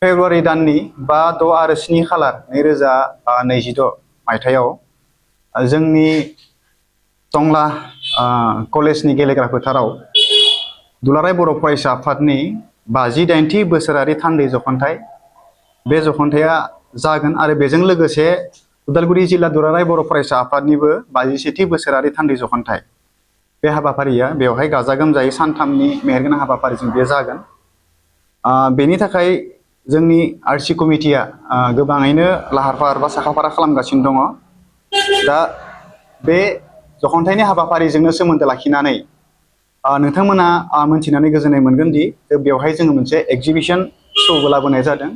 फेब्रुवारि दाननि 5, 6 आरो 7 खालार 2026 मायथाइयाव जोंनि टंला कलेजनि गेलेग्रा फोथाराव दुलाराय बर' फरायसा आफादनि 58थि बोसोरारि थान्दै जख'न्थाइ बे जख'न्थाइया जागोन आरो बेजों लोगोसे उदालगुरि जिल्ला दुलाराय बर' फरायसा आफादनिबो 51थि बोसोरारि थान्दै जख'न्थाइ बे हाबाफारिया बेवहाय गाजा गोमजायै सानथामनि मेहेरगोनां हाबाफारिजों बे जागोन। बेनि थाखाय जोंनि आरसि कमिटिया गोबाङैनो लाहार फाहार बा साखाफारा खालामगासिनो दङ। दा बे जख'न्थाइनि हाबाफारिजोंनो सोमोन्दो लाखिनानै नोंथांमोना मोनथिनानै गोजोननाय मोनगोन दि बेवहाय जोङो मोनसे एग्जिबिशन श'बो लाबोनाय जादों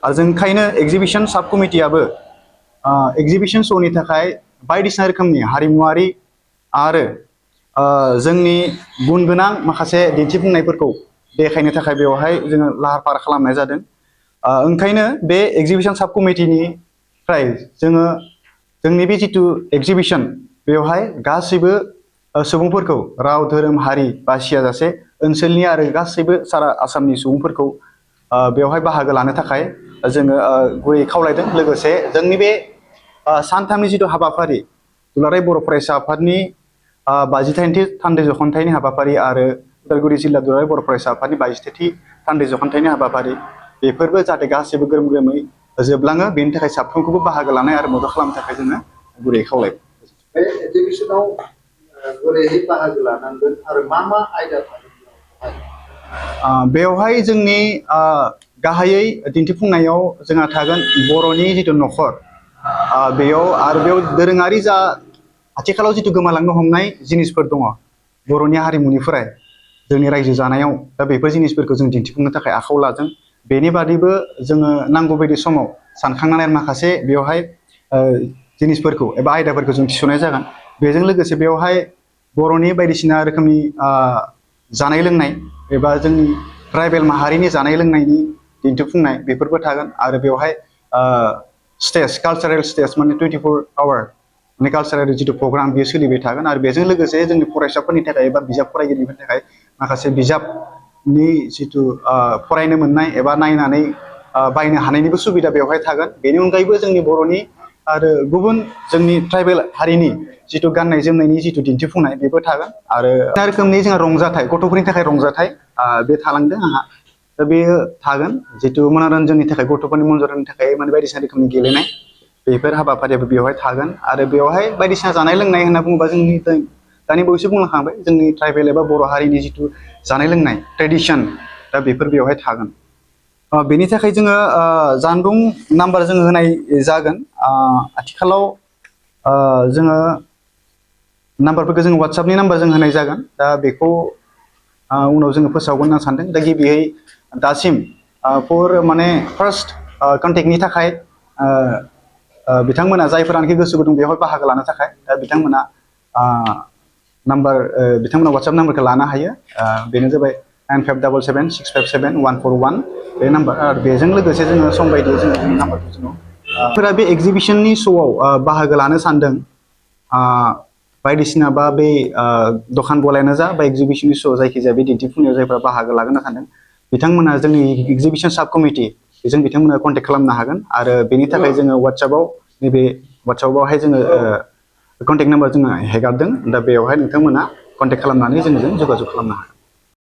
आरो जों ओंखायनो एग्जिबिशन साब कमिटियाबो एग्जिबिशन श'नि थाखाय बायदिसिना रोखोमनि हारिमुवारि आरो जोंनि गुन गोनां माखासे दिन्थिफुंनायफोरखौ देखायनो थाखाय बेवहाय जोङो लाहार फाहार खालामनाय जादों। ओंखायनो बे एग्जिबिशन साब कमिटिनिफ्राय जोङो जोंनि बे जिथु एग्जिबिशन बेवहाय गासैबो सुबुंफोरखौ राव धोरोम हारि बासियाजासे ओनसोलनि आरो गासैबो सारा आसामनि सुबुंफोरखौ बेवहाय बाहागो लानो थाखाय जोङो गुरै खावलायदों। लोगोसे जोंनि बे सानथामनि जिथु हाबाफारि दुलाराय बर' फरायसा आफादनि 52थि थान्दै जख'न्थाइनि हाबाफारि आरो उदालगुरि जिल्ला दुलाराय बर' फरायसा आफादनि 52थि थान्दै जख'न्थाइनि हाबाफारि बेफोरबो जाहाथे गासैबो ग्रोम ग्रोमै जोबलाङो बेनि थाखाय साफ्रोमखौबो बाहागो लानाय आरो मदद खालामनो थाखाय जोङो गुरै खावलायदों। बे एग्जिबिशनाव बोरैहाय बाहागो लानांगोन आरो मा आयदा थागोन बेवहाय जोंनि गाहायै दिन्थिफुंनायाव जोंहा थागोन बर'नि जिथु नखर बेयाव दोरोङारि जा आथिखालाव जिथु गोमालांनो हमनाय जिनिसफोर दङ बर'नि हारिमुनिफ्राय जोंनि रायजो जानायाव दा बेफोर जिनिसफोरखौ जों दिन्थिफुंनो थाखाय आखायाव लादों। बेनि बादैबो जोङो नांगौ बायदि समाव सानखांनानै माखासे बेवहाय जिनिसफोरखौ एबा आयदाफोरखौ जों थिसननाय जागोन। बेजों लोगोसे बेवहाय बर'नि बायदिसिना रोखोमनि जानाय लोंनाय एबा जोंनि ट्राइबेल माहारिनि जानाय लोंनायनि दिन्थिफुंनाय बेफोरबो थागोन आरो बेवहाय स्टेज कालचारेल स्टेज माने 24 आवार माने कालचारेल जिथु प्रग्राम बेयो सोलिबाय थागोन आरो बेजों लोगोसे जोंनि फरायसाफोरनि थाखाय एबा बिजाब फरायगिरिफोरनि थाखाय माखासे बिजाबनि जिथु फरायनो मोननाय एबा नायनानै बायनो हानायनिबो सुबिदा बेवहाय थागोन। बेनि अनगायैबो जोंनि बर'नि आरो गुबुन जोंनि ट्राइबेल हारिनि जिथु गाननाय जोमनायनि जिथु दिन्थिफुंनाय बेबो थागोन आरो दा रोखोमनि जोंहा रंजाथाइ गथ'फोरनि थाखाय रंजाथाइ बे थालांदों आंहा दा बेयो थागोन जिथु मनोरन्जननि थाखाय गथ'फोरनि मनोरन्जननि थाखाय माने बायदिसिना रोखोमनि गेलेनाय बेफोर हाबाफारियाबो बेवहाय थागोन आरो बेवहाय बायदिसिना जानाय लोंनाय होनना बुङोबा जोंनि दानि बावैसो बुंलांखांबाय जोंनि ट्राइबेल एबा बर' हारिनि जिथु जानाय लोंनाय ट्रेडिसन दा बेफोर बेवहाय थागोन। बेनि थाखाय जोङो जानबुं नाम्बार जोङो होनाय जागोन। आथिखालाव जोङो नाम्बारफोरखौ जों वाट्सएपनि नाम्बार जों होनाय जागोन। दा बेखौ उनाव जोङो फोसावगोन होनना सानदों। दा गिबियै दासिम माने फार्स्ट कन्टेक्टनि थाखाय बिथांमोना जायफोरानोखि गोसो गुदुं बेवहाय बाहागो लानो थाखाय दा बिथांमोना बिथांमोना वाट्सएप नाम्बारखौ लानो हायो। बेनो जाबाय 9577657141 बे नाम्बार आरो बेजों लोगोसे जोङो सम बायदियै जोङो नाम्बारखौ जोङो बे एग्जिबिशननि श'आव बाहागो लानो सानदों बायदिसिना बा बे दखान गलायानो जा बा एग्जिबिशननि श' जायखिजाया बे दिन्थिफुंनायाव जायफ्रा बाहागो लागोन होनना सानदों बिथांमोना जोंनि एग्जिबिशन साब कमिटि बेजों बिथांमोना कन्टेक्ट खालामनो हागोन आरो बेनि थाखाय जोङो वाट्सएपआव नैबे वाट्सएपआवहाय जोङो कन्टेक्ट नाम्बार जोङो हेगारदों। दा बेवहाय नोंथांमोना कन्टेक्ट खालामनानै जोंजों जगाजग खालामनो हागोन।